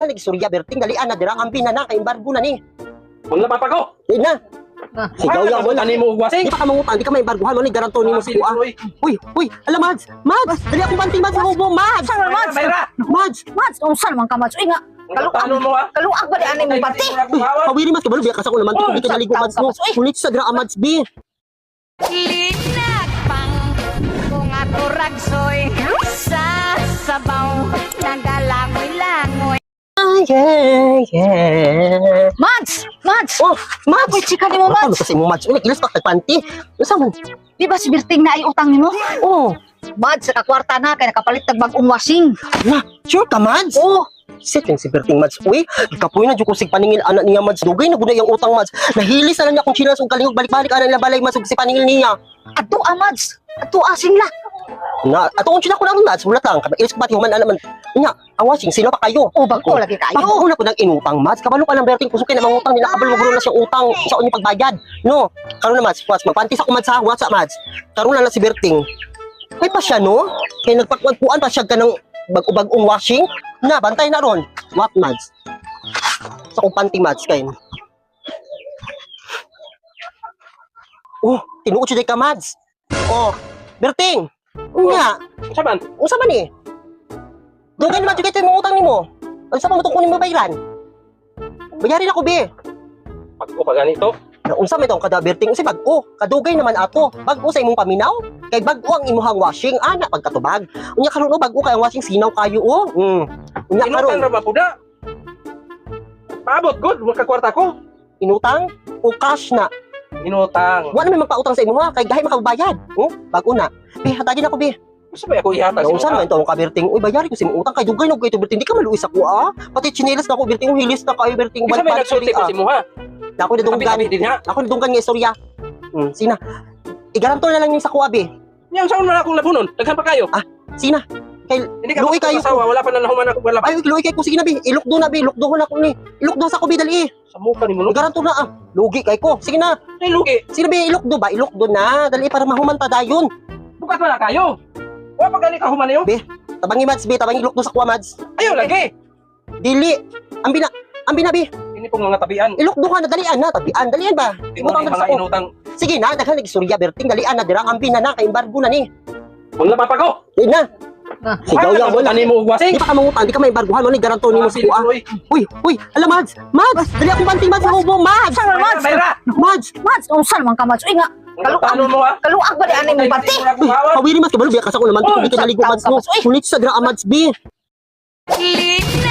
Nag-istorya, Berting, dalian na dira, ambi na na, kay embargo na ni. Wala pa ko. Di na. Sigaw ya mo Ano lang. mo ugwasing? Di pa ka mangutang, di ka maembarguhan, mo ni garanto nimo sa kuha. Uy, uy, ala Mads, Mads, dali akong banting Mads, hubo, Mads. Saan man, Mads? Mayra. Mads, Mads, unsa man ka, Mads? Uy nga, Kaluang mo ha. kaluag ba di ani mong panty? Uy, kawiri Mads, kabalo biya kasi ako naman, Oh, di ka naligo Mads mo. Ulit sa dira Mads B. Linagpang kung ako ragsoy sa sabaw nagalangoy-langoy. Ah, yeah. Mads! Mads! Oh, Mads. Uy, chika nimo, Ano Mads. kasi mo Mads? Uy, ilas pa panty. Unsa man? Di ba si Birting na ay utang nimo? Oh, Mads, nakakwarta na kay nakapalit tag bag-ong washing. na, sure ka Mads? Oh, Sit yung si Berting Mads. Uy, ikapoy na jud ko sig paningil anak niya Mads. Dugay na gud na iyang utang Mads. Nahilis na lang niya akong chinas ug kalingog balik-balik ana nila balay Mads ug si paningil niya. adto ah, Mads. Adto ah, singla. Na, ato kung sila ko lang Mads, wala lang. Ilis ko pati human ana man. Nya, ang washing sino pa kayo? Oh, bag-o lagi kayo. Bago una ko nang inutang Mads, kabalo ka ng Berting kusog kay na mangutang nila kabalo magro na siyang utang sa unyong pagbayad. No, karon na Mads, Mads, magpantis ako Mads ha, what's up Mads? Karon na lang si Berting. May pa siya no? Kay nagpakuan pa siya ka ng bag-o-bagong washing. Na, bantay na ron. What Mads? Sa kong panty Mads kay. Oh, tinuod siya ka Mads. Oh, Berting. Unya, Unsa man? unsa man eh? Dugay naman jud kay mong utang nimo. Unsa pa mo tong kunin mo bayran? Bayarin ako be. Pag-o pa ganito. Na unsa may tong kada Berting unsay bag-o? Kadugay naman ato. Bag-o sa imong paminaw. Kay bag-o ang imuhang washing ana pagkatubag. Unya karon o bag-o kay ang washing sinaw kayo o. Unya Inutang karon ra ba pud na? Paabot good, wa ka kwarta ko. inutang o cash na. Inutang. Wa na may magpautang sa imuha kay gahi makabayad. Oh, bag-o na. Be, hatagin ako be. Unsa ba ako ihatag Na unsa man tong kaberting? Uy, bayari ko sa imong utang kay dugay na kay to Berting. Di ka maluoy sa kuha. Pati tsinelas na ako Berting, hilis na kayo Berting. Unsa may Balik-balik nagsulti diri, ko ah. si mo ha? Na ako nadunggan. Tabi-tabi din ha. Ako nadunggan nga istorya. Sina. Igaranto na lang yung sa kuha, be. Nya unsa man akong labunon? Daghan pa kayo. Sina. Kay Hindi ka Luoy kayo. asawa, wala pa na nahuman ako wala pa. Ay, luoy kay ko sige na be. Ilukdo na be, lukdohon ako ni. Ilukdo sa ko be dali. Sa muka ni mo no. Igaranto na ah. Lugi kay ko. Sige na. Ay lugi. Sige na be, ilukdo ba? Ilukdo na. Dali para mahuman ta dayon. Bukas man na kayo. Wa pa gani ka human niyo. Tabangi Mads be, tabangi ilukdo sa kuha Mads. Ayo lagi. Dili. Ambi na. Ambi na be. Ini pong mga tabian. Ilukdo ka na dalian na, tabian, dalian ba? Inutang Ibutang na mga sa ko. inutang. Sige na, daghan nag-istorya Berting, dalian na dira, ambi na na, kay embargo na ni. Wala pa ko. Di na. Sigaw ya mo lang. Ani mo ugwasing? Di pa ka mangutang, di ka maembarguhan, mo ni garanto nimo sa kuha. Uy, uy, ala Mads, Mads, dali akong banting Mads, hubo, Mads. Saan man, Mads? Mayra. Mads, Mads, unsa man ka, Mads? Uy nga, Kaluang mo ha. kaluag ba di ani mong panty? Uy, kawiri Mads, kabalo biya kasi ako naman, Oh, di ka naligo Mads mo. Uy. Ulit sa dira Mads be. Linagpang